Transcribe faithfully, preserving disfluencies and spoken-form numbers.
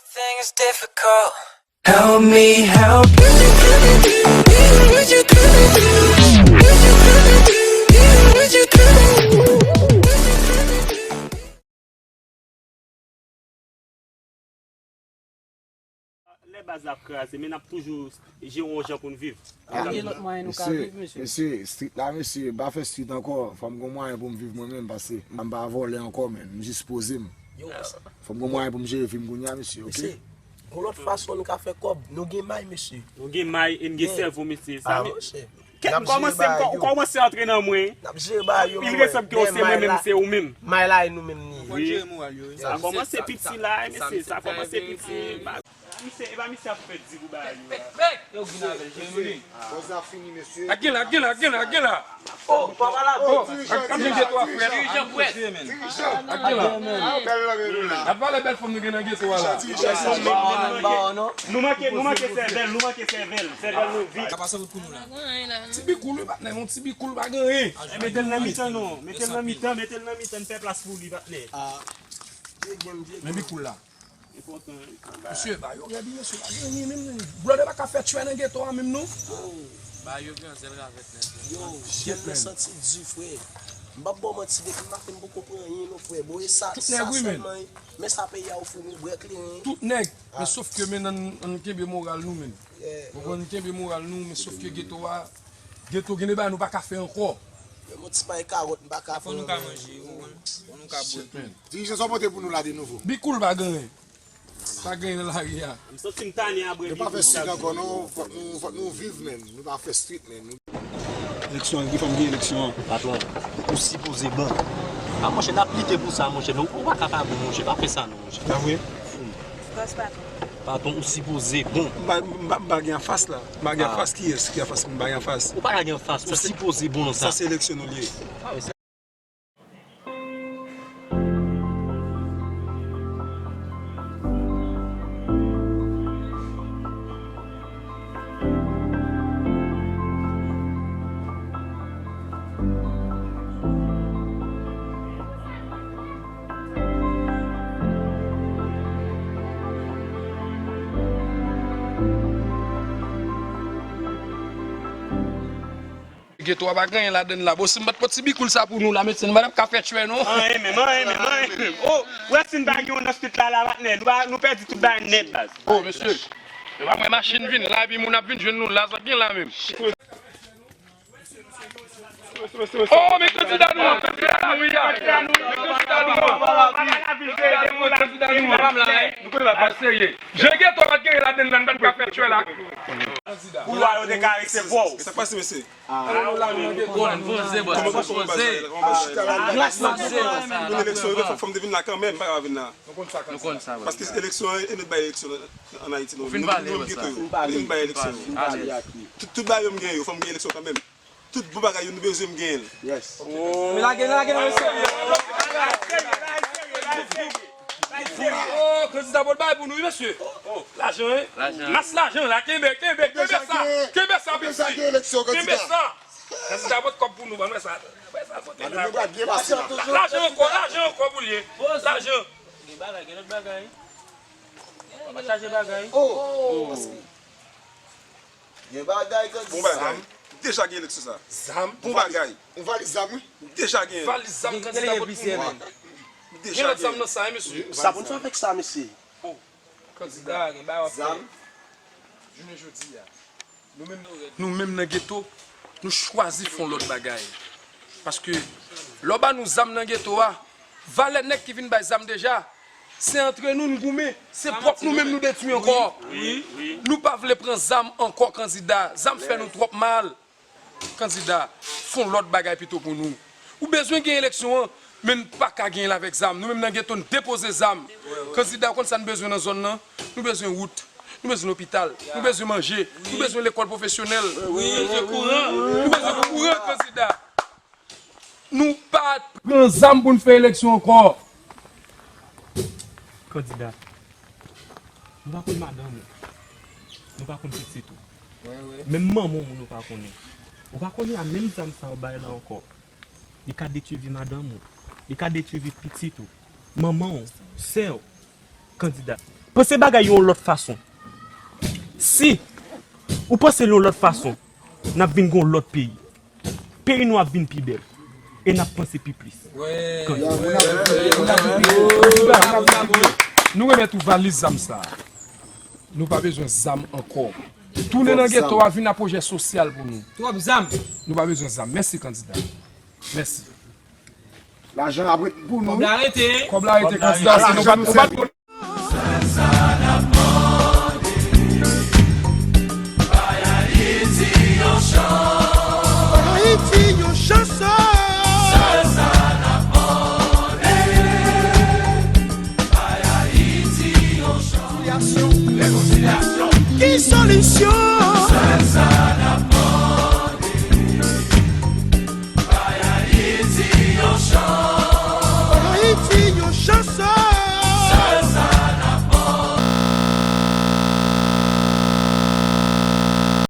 Things difficult. Help me help. Lè baz la ap kraze, men n ap toujou jere yon jan pou n viv. Pa gen lòt mwayen nou ka viv, mesye. Mesye, street la, mesye, m pa fè street ankò. Fò m gon mwayen pou m viv mwen menm, paske m pa vòlè ankò, men m jis poze m. Fò m gon mwayen pou m jere vi m kounye a, mesye, oke? Mesye, gon lòt fason nou ka fè kòb. Nou gen may, mesye. Nou gen may e n gen sèvo, mesye. Sa, mesye. Kèt, ou kòmanse, ou kòmanse antre nan mwen. N ap jere bagay yo. Il resanm ke se mwen menm, se ou menm. May la e nou menm ni. Wi. Sa kòmanse piti la, mesye. Sa kòmanse piti. Misye, e pa misye ap fè di pou bagay yo la. Yo vin avè l, jere nou li. Bòz la fini, mesye. Ak gen la, ak gen la, ak gen la, ak gen la. Oh, papa la. Oh, ak gen geto a frè. Dirijan près. Ak gen la. Bèl nan men nou la. N ap pale bèl fanm nou gen nan geto a la. Nou manke, nou manke sèvèl, nou manke sèvèl. Sèvèl nou vid. Sa pase wout pou nou la. Ti bikoul wi, patnè, yon ti bikoul pa gen anyen. Mete l nan mitan non, mete l nan mitan, mete l nan mitan, n fè plas pou li, patnè. Men bikoul la. Mesye, ba yo rèd wi, mesye, pa gen anyen menm. Blòdè pa ka fè tchwè nan geto a menm non. Ba yo gen zèl ravèt nèg yo. Yo, jèn nan santi di, frè. M p ap ba w manti, depi maten m poko pran anyen non, frè. Bon, e sa, sa sèlman, men sa peyi a ofri nou, brè kleren. Tout nèg, men sof ke men ann, ann kenbe moral nou menm. Ou konprann, kenbe moral nou, men sof ke geto a, geto gen de bagay nou pa ka fè ankò. Menm yon ti pay kawòt, m pa ka fè. Fò nou ka manje, ou konprann? Fò nou ka bwè tou. Dirijan, sa w pote pou nou la de nouvo? Bikoul pa gen anyen. Pa gen anyen nan lari a. M santi m tane a bwè bikoul. Nou pa fè street ankò non, fòk nou, fòk nou viv menm, nou pa fè street menm. Eleksyon an, ki fòm ki eleksyon an? Patwon, ou sipoze bon. A monchè, n ap lite pou sa, monchè, nou, ou pa ka pa bon, monchè, pa fè sa non, monchè. Pa vre? Fòs patwon. Patwon, ou sipoze bon. M pa, m pa, m pa gen anfas la. M pa gen anfas, kiyès ki anfas? M pa gen anfas. Ou pa ka gen anfas, ou sipoze bon nan sa. Sa se eleksyon nou li ye. Geto a pa gen anyen ladann la. Bon, si m pa t pot ti bikoul sa pou nou la, mesye, nou pa t ap ka fè tchwè non. Anyen menm, anyen menm, anyen menm. Oh, ou wè si n pa gen yon nan street la, la, patnè, nou pa, nou pèdi tout bagay nèt, baz. Oh, mesye, yo pa wè machin vin la, epi moun ap vin jwenn nou la, sa k gen la menm? Oh, men kandida nou an, kandida nou an, men kandida nou an. Kandida nou an, pa serye. Jan geto a pa t gen anyen ladann la, n pa t ka fè tchwè la. Koulwa yo te karese po. Sa k pase, mesye? Kòman, kòman bagay la? Kòman bagay la? Kòman bagay la? Yon eleksyon, fò, fò m te vin la kanmenm, m pa ka pa vin la. Nou konn sa, kandidat. Paske eleksyon an, e nou t bay eleksyon an, an Ayiti, non. Nou, nou menm geto yo. Nou vin bay eleksyon yo. Tout, tout bagay yo m gen yo, fò m gen eleksyon kanmenm. Tout bon bagay yo nou bezwen m genyen l. Yes. Men lage, lage nan mesye. Oh, kandida pot bay pou nou, wi, mesye. Lajan, wi. Mas lajan la, kenbe, kenbe, kenbe sa. Kenbe sa, piti. Kenbe sa. Kandida pot kòb pou nou, ban mwen sa. Ban mwen sa, pote la. Lajan ankò, lajan ankò pou l ye. Lajan. Gen bagay, gen lòt bagay. Papa chaje bagay. Oh. Gen bagay, kandida. Bon bagay. Deja gen eleksyon sa. Zam. Bon bagay. Yon valiz zam, wi. Deja gen. Valiz zam, kandida pot pou nou. Deja gen. Gen lòt zam nan sa, wi, mesye. Sa pou n fè avèk sa, mesye? Oh, kandida. Gen bagay w ap fè. Zam. Jounen jodi a. Nou menm, nou menm nan geto, nou chwazi fè yon lòt bagay. Paske, lè w ba nou zam nan geto a, valè nèg ki vin bay zam deja, se antre nou n goumen, se pwòp nou menm nou detwi ankò. Nou pa vle pran zam ankò, kandida. Zam fè nou twòp mal. Kandida, fè yon lòt bagay pito pou nou. Ou bezwen gen eleksyon an, men n pa ka genyen l avèk zam. Nou menm nan geto, n depoze zam. Kandida, ou konn sa n bezwen nan zòn nan? Nou bezwen wout. Nou bezwen lopital. Nou bezwen manje. Nou bezwen lekòl pwofesyonèl. Nou bezwen kouran, kandida. Nou pa pran zam pou n fè eleksyon ankò. Kandida, nou pa konn madanm ou. Nou pa konn pitit ou. Menm manman w, nou pa konnen. Ou pa konnen a menm zam sa yo bay la ankò. Li ka detwi vi madanm ou. Li ka detwi vi pitit ou. Manman w, sè w. Kandida. Panse bagay yon lòt fason. Si ou panse l yon lòt fason, n ap vin gen yon lòt peyi. Peyi nou ap vin pi bèl. E n ap panse pi plis. Kandyè. Nou remèt ou valiz zam sa. Nou pa bezwen zam ankò. Tounen nan geto a, vin nan pwojè sosyal pou nou. Twòp zam. Nou pa bezwen zam. Mèsi kandida. Mèsi. Lajan ap ret pou nou. Kòb la rete. Kòb la rete kandida. Se nou pa nou pa Ayiti yon chanson. Ki solisyon?